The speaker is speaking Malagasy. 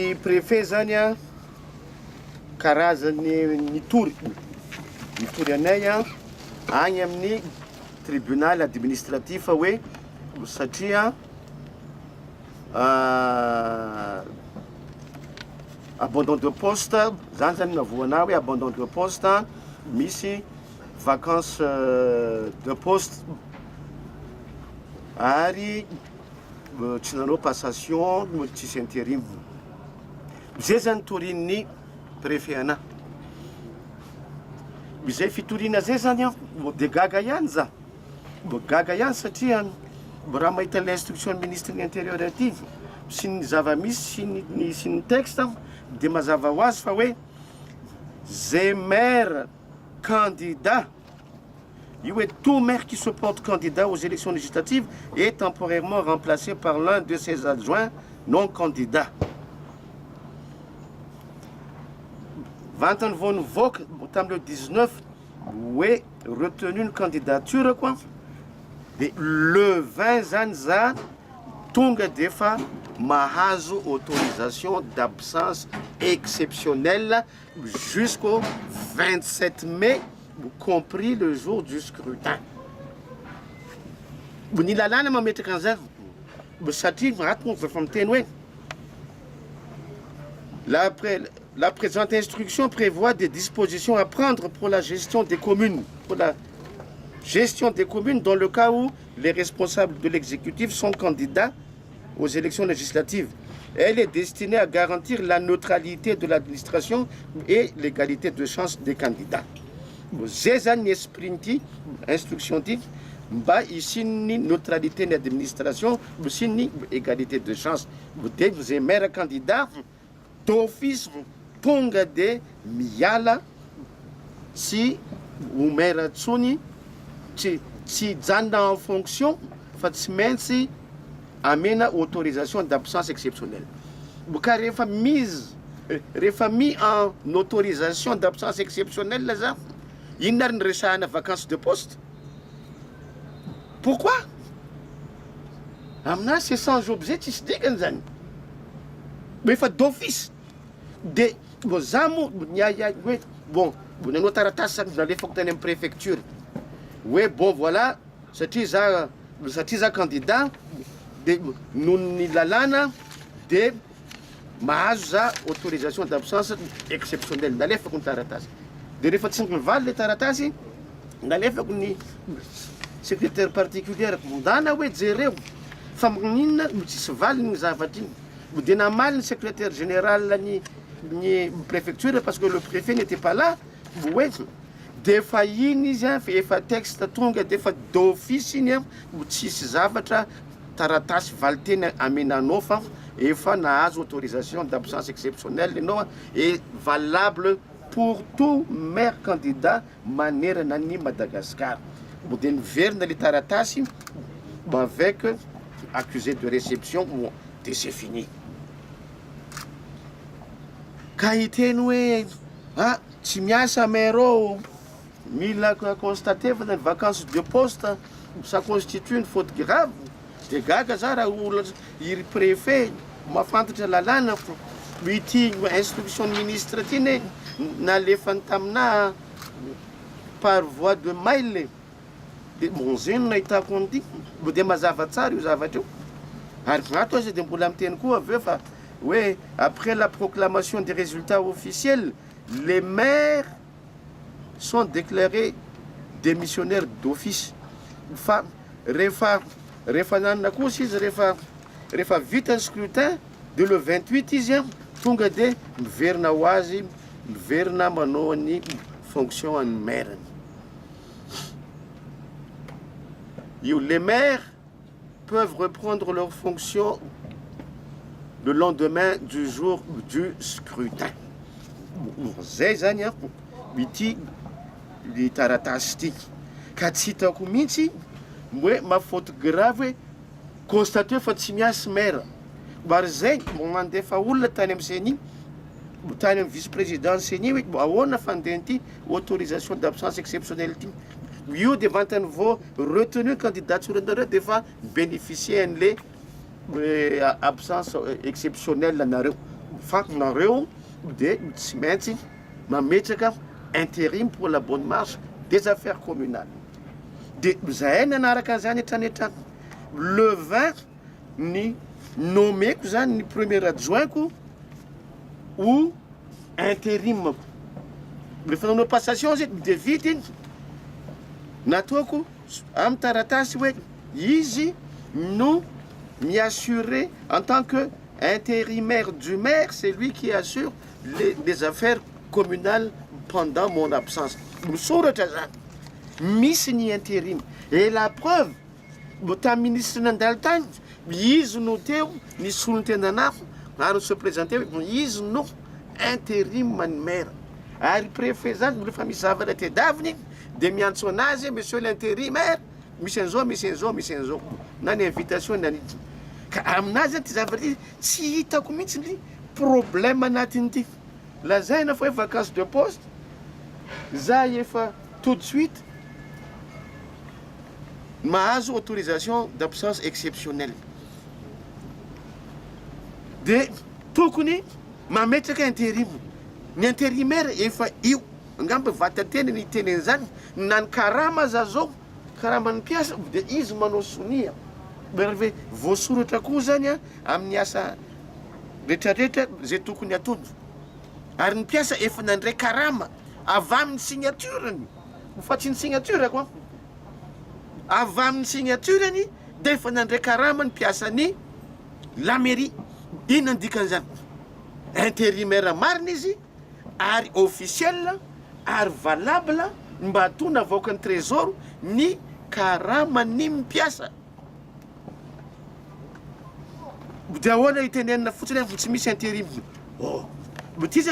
Ny préfet zany a karazany nitory nitory anay a agny amin'ny tribunal administratif hoe satria abandon de poste zany zany navoana hoe abandon de poste, misy vacance de poste ary tsy nanao passation, tsisy interim. Zay zany torian'ny préfet anah. Izay fitoriana zay zany an, de gaga ihany za, gaga ihany satria raha mahita ilay instruction ministre ny intérieur aty sy ny zava-misy sy ny texte de mazava ho azy fa hoe zay maire candidat io hoe tout maire qui se porte candidat aux élections législatives est temporairement remplacé par l'un de ses adjoints non candidats. Vantany vao nivoaka tamin'le 19 hoe retenu ny candidature koa, de le 20 zany za tonga de efa mahazo autorisation d'absence exceptionnelle jusqu'au 27 mai, compris le jour du scrutin. Ny lalàna mametraka an'izay satria ato moa efa miteny hoe la présente instruction prévoit des dispositions à prendre pour la gestion des communes, pour la gestion des communes dans le cas où les responsables de l'exécutif sont candidats aux élections législatives. Elle est destinée à garantir la neutralité de l'administration et l'égalité de chance des candidats. Zay zany ny esprit ty instruction ty, mba isian'ny neutralité ny administration sy ny égalité de chance. De zay maire candidat d'office tonga de miala, tsy ho maire ntsony, tsy hijanona en fonction fa tsy maintsy amena autorisation d'absence exceptionnelle. Ka rehefa mise, rehefa mis en autorisation d'absence exceptionnelle za, inona ary ny resahana vacance de poste? Pourquoi aminazy c'est sans objet, tsisy dikany zany efa d'office. De bon, za mo niaiay hoe bon, nanao taratasy nalefako tany amy préfecture hoe bon, voilà, satria za candidat, de noho ny lalàna de mahazo za autorisation d'absence exceptionnelle. Nalefako ny taratasy, de rehefa tsy mivaly le taratasy, nalefako ny secrétaire particulière mondana hoe jereo fa maninona no tsisy valy ny zavatra iny. De namaly ny secrétaire général ny préfecture, parce que le préfet n'était pas là, hoe de efa iny izy a, fa efa texte tonga de efa d'office iny a, tsisy zavatra taratasy valiteny amenanao fa efa nahazo autorisation d'absence exceptionnelle ianao a, et valable pour tout maire candidat manerana ny Madagascar. Bo de niverina le taratasy avec accusé de réception, bon, de c'est fini. Ka hiteny hoe ah, tsy miasa maire ao, mila constater fa ny vacance de poste, ça constitue une faute grave. De gaga za raha olo iry préfet mahafantatra lalàna ity instruction ny ministre ty ne nalefany tamina par voie de mail. De bon, zay no nahitako an'ity, de mazava tsara io zavatra io. Ary ato azy de mbola miteny koa aveo fa hoe après la proclamation des résultats officiels, les maires sont déclarés démissionnaires d'office. Fa rehefa nanana kosa izy, rehefa vita ny scrutin de le 28 izy a, tonga de miverina ho azy, miverina manao ny fonction any maire io. Les maires peuvent reprendre leur fonction le lendemain du jour du scrutin. Zay zany a ity ny taratasy ty, ka tsy hitako mihitsy hoe ma faute grave hoe constaté fa tsy miasy maire. Ary zay mandefa olona tany amy CENI, tany amy vice président CENI hoe ahoana fandehan'ity autorisation d'absence exceptionnelle ty io. De vantany vo retenu candidature nareo de fa bénéficier an'le absence exceptionnelle nareo. Fa nareo de tsy maintsy mametraka interim pour la bonne marche des affaires communales. De zahay nanaraka an'izany hatrany hatrany. Le 20 ny nomeko zany ny premier adjoint-ko ho interim-ko. Rehefa nanao passation izy de vita iny, nataoko amin'ny taratasy hoe izy no mi-assurer en tant que intérimaire du maire, c'est lui qui assure les les affaires communales pendant mon absence. Misoratra zany, misy ny interim. Et la preuve, mbo tamin'ny ministre nandalo tany, izy no teo ny solontenanako ary se présenter hoe izy no interim ny maire. Ary préfet zany rehefa misy zavatra tedaviny de miantso anazy hoe monsieur l'intérimaire, misy an'izao, misy an'izao, misy an'izao, na ny invitation na ny ka aminazy zany ty zavatra ty tsy hitako mihitsy ny problème anatin'ity. Lazaina fa hoe vacance de poste, za efa tout de suite mahazo autorisation d'absence exceptionnelle de tokony mametraka interim, ny intérimaire efa io angamba vatateny ny teny an'izany na ny karama aza zao karaman'ny mpiasa de izy manao sonia rehefa voasoratra koa zany a amin'ny asa rehetrarehetra zay tokony ataony ary ny mpiasa efa nandray karama avy amin'ny signature-ny fa tsy ny signature-ko an, avy amin'ny signature-ny de efa nandray karama ny mpiasan'ny la mairie. Inona ny dikan'izany? Intérimaire marina izy ary officiel ary valable mba atao navoakan'ny trésor ny karaman'ny mpiasa. De ahoana itenenina fotsiny hoe tsy misy intérim? Oh, ty zany.